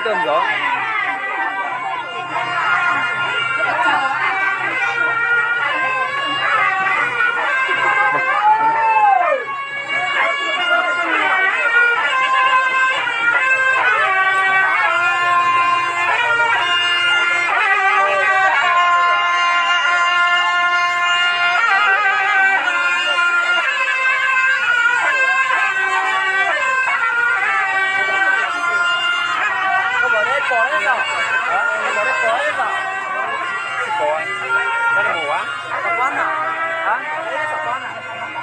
Ntxov.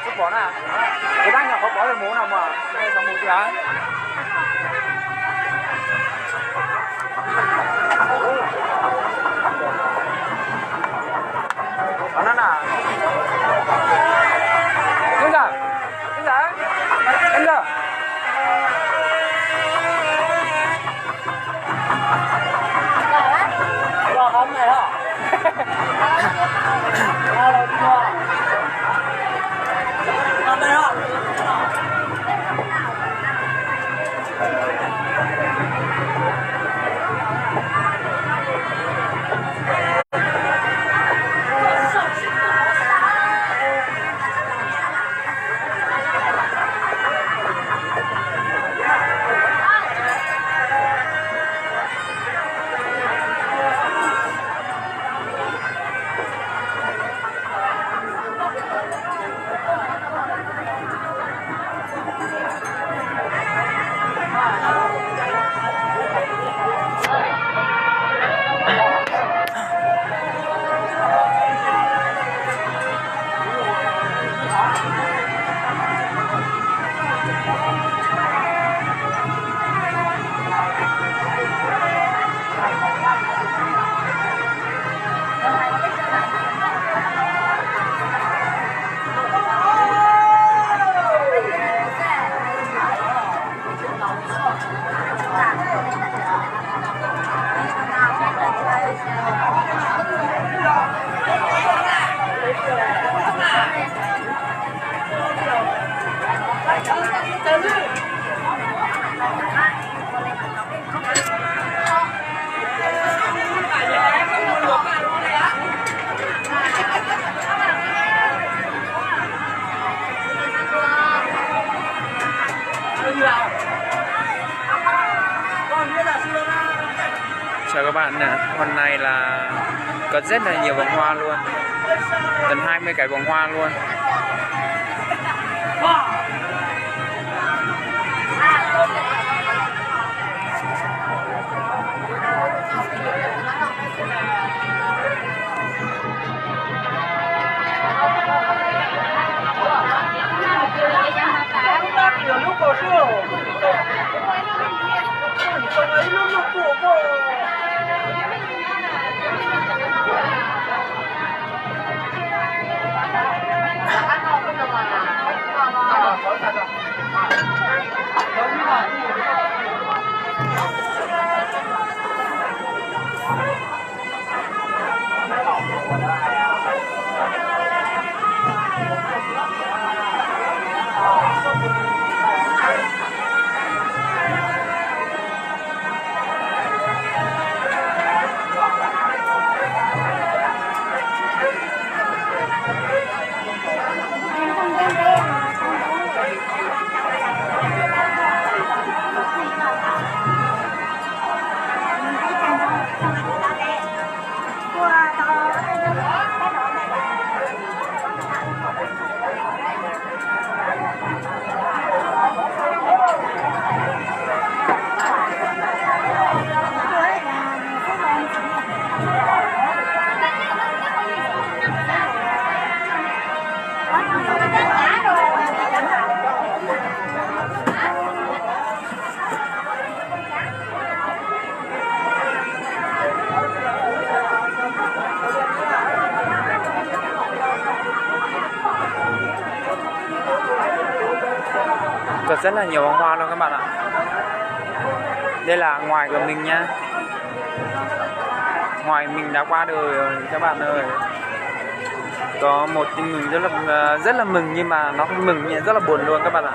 Tsis pom na. Kuv tab nyom qhov pov mus no mas, mus tias. Qhov no na. Ib ntawd, ib ntawd, ib ntawd. Chào các bạn, hôm nay là có rất là nhiều vòng hoa luôn. Gần hai mươi cái vòng hoa luôn. Có rất là nhiều bông hoa luôn các bạn ạ. Đây là ngoài của mình nhá. Ngoài mình đã qua được rồi các bạn ơi. Có một tin mừng rất là, rất là mừng nhưng mà nó không mừng nhưng rất là buồn luôn các bạn ạ.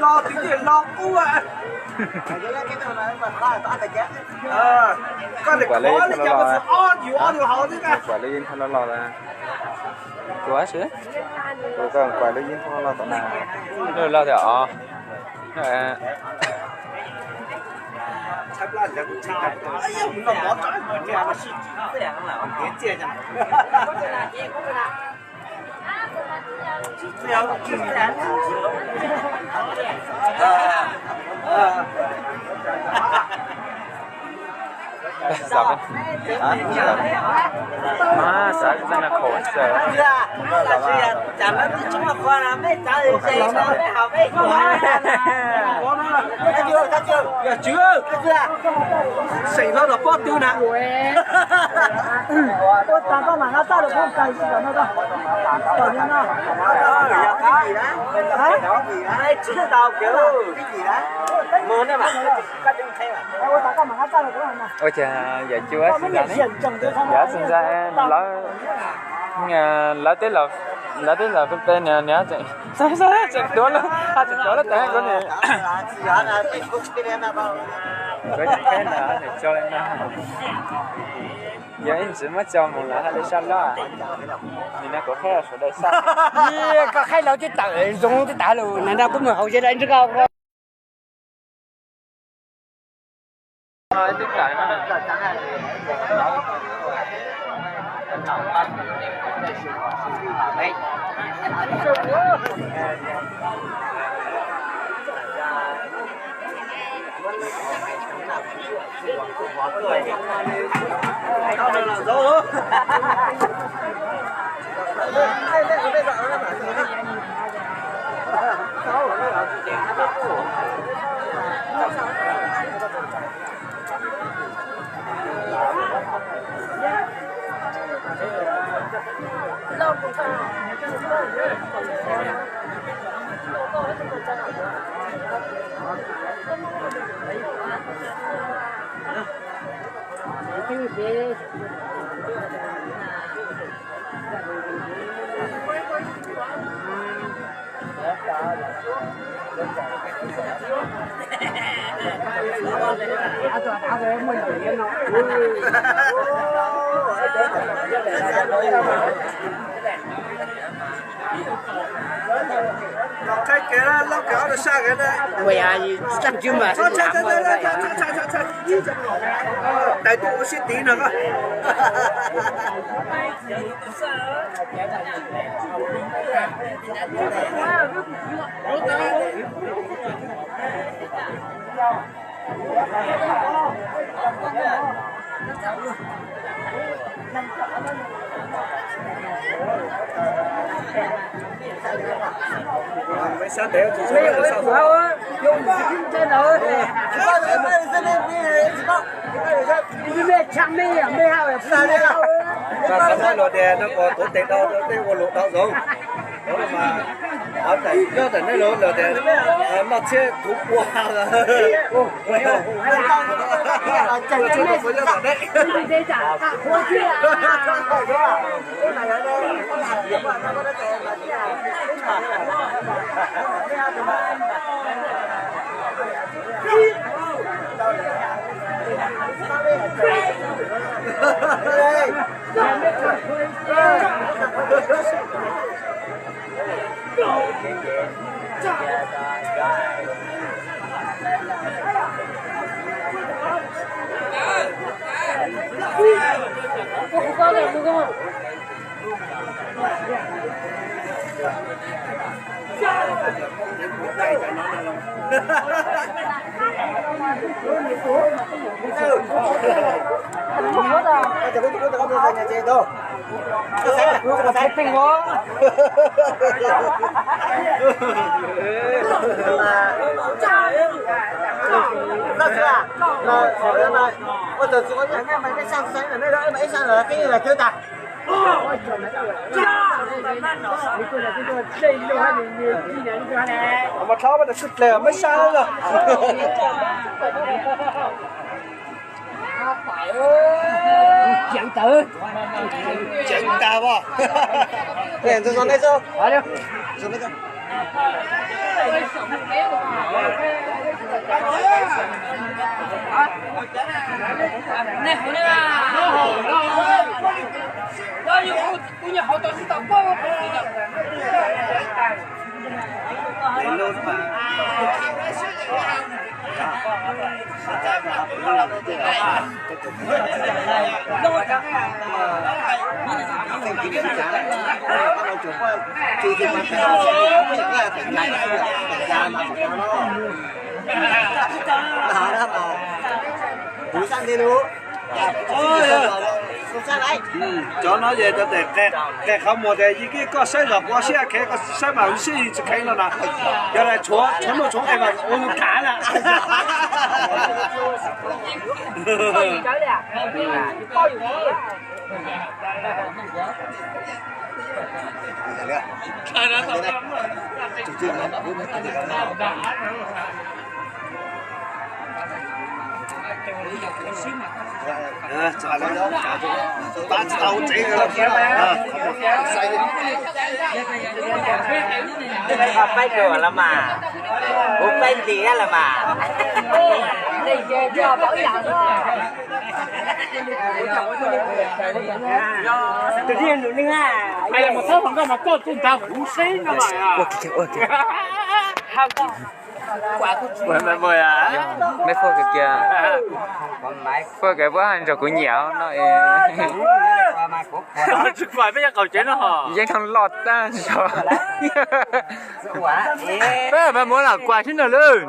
Los twv ywm los ua. Koj niam qhuav li cas los, koj niam qhuav li yeej tau los los. Kuv tab sis, kuv koj niam qhuav li yeej tau los los tom na. Loj tiag os. Xav, xav txog khau xwb. Yog tswv, seem hlo los pob tw na. Ua cas yawm Cua xis ntxa ne, yawm xis ntxa lawv, lawv twb los, lawv twb los peb peb niag niag tseem, tseem tuav lawm, tseem tuav lawm tas kuv niam. Kuv tsis qheb ntawd tso li no. Yog ib ntsis muab tso mus lawv haj li sab loj. Nim no kuv qheb sawv daws sab. Koj qheb lawv twb tawm zoo twb tas lus na, no kuv mus haus sawv daws nrog koj. Tais tuaj ua siab tid no koj. Luag tias no kom tuav tes tau tej ua luam tau zoov. Nyob tam nej lus lawm tias noj txhiab kuv pua. Mas thaub mas nws txwj ple mas sab lawm. Ceev tag, ceev tag as. Cov no ces cov tes qe qhov muag tes yig koj saib zog kuv siab kheev, koj saib mas ua siab yig tsis kheev no na. Yog tias tshuav nuj tshuav qe mas ua kav na. Paib dua los mas, kuv paib nti los mas. Tus dij nus neeg a, mus txhob hluas nkauj mas koj tuaj ntav kuv seb no mas. Mej fuaj kiag, fuaj kiag puab nrog kuv nyiam no es. Tsis pom peb cov qaum tsev no ho. Yeej thoob loj tag nrho. Peb mas muab lam kuas sib nrog lawm.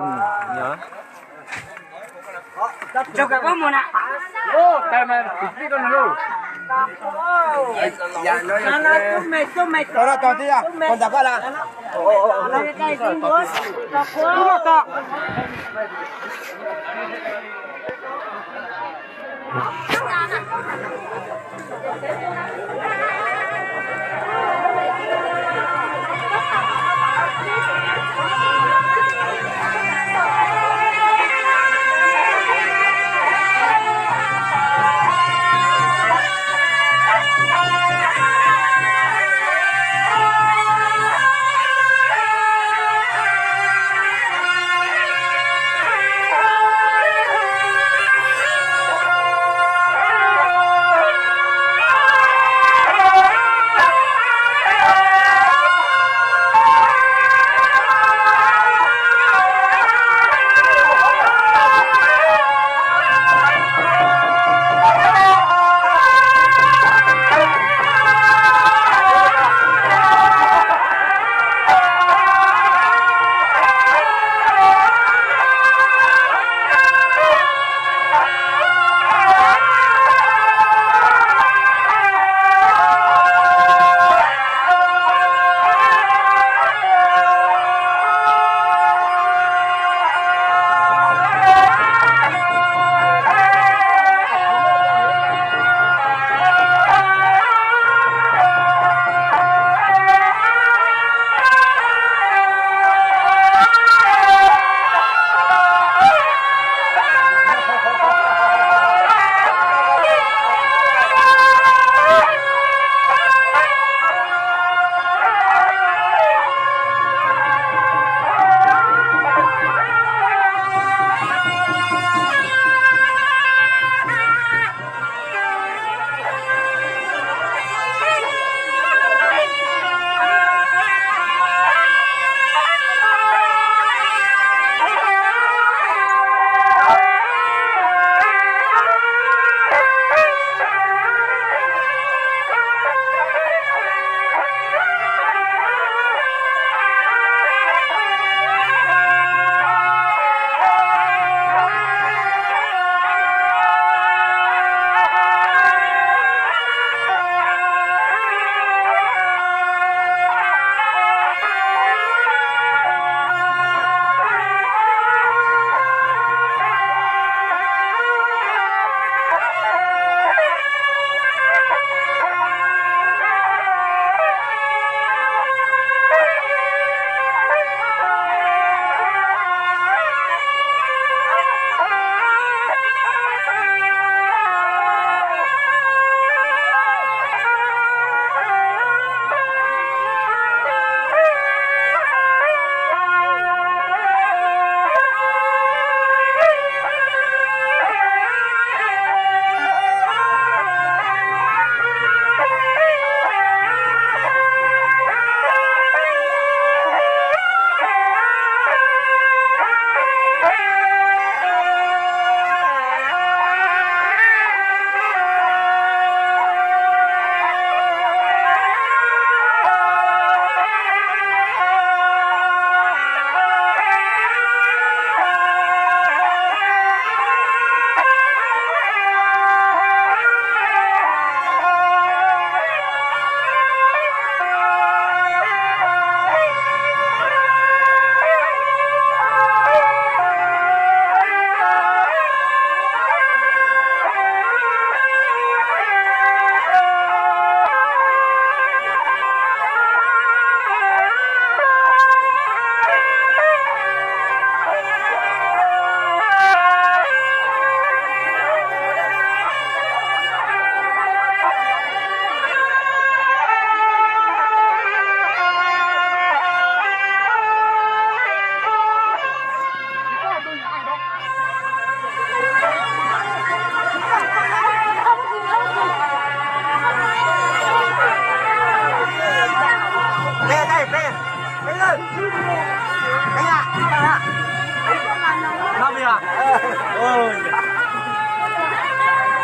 Nov,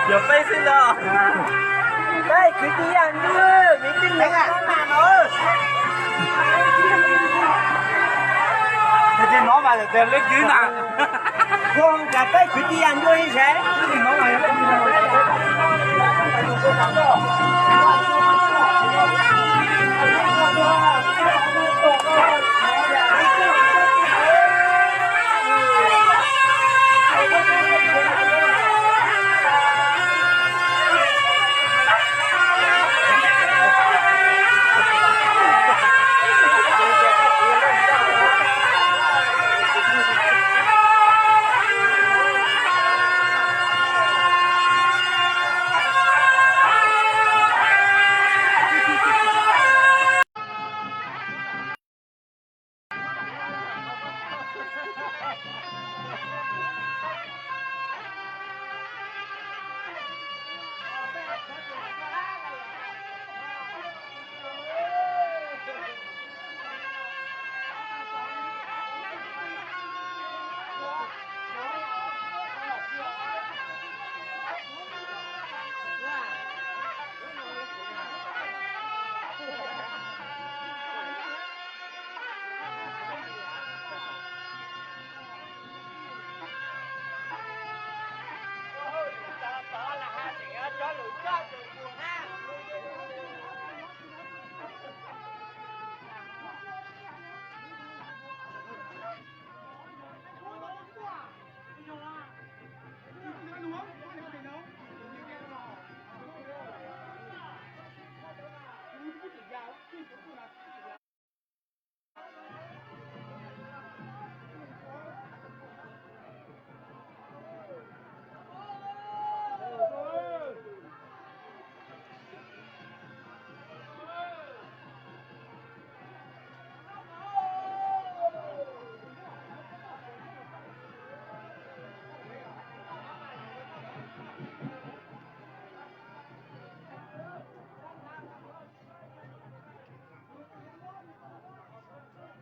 yog peb xwb ntag. Peb kwv tij Yaj Ncuab, kwv tij Yaj Ncuab mas no. Ces no mas tias leb kwv na. Ua cas peb kwv tij Yaj Ncuab ib sab.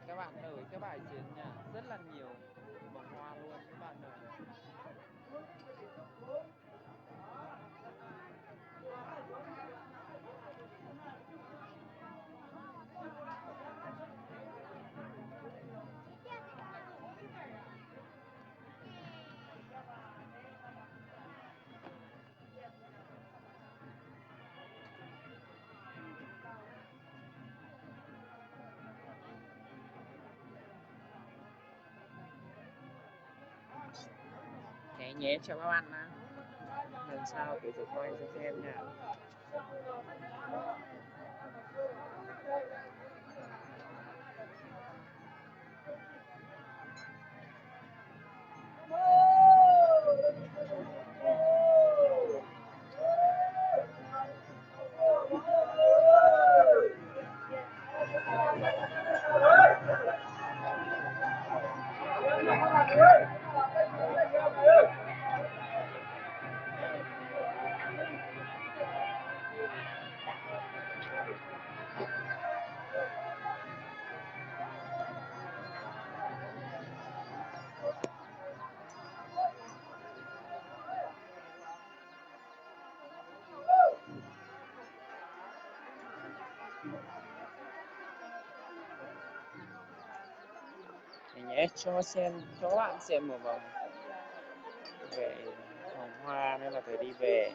Các bạn ở, các bạn diễn nha, rất là nhiều bó hoa luôn các bạn ạ. Thế nhé, chào các bạn nhé. Lần sau tiếp tục quay cho xem nha. Để nhé, cho xem, cho các bạn xem một vòng về vòng hoa, nữa là phải đi về.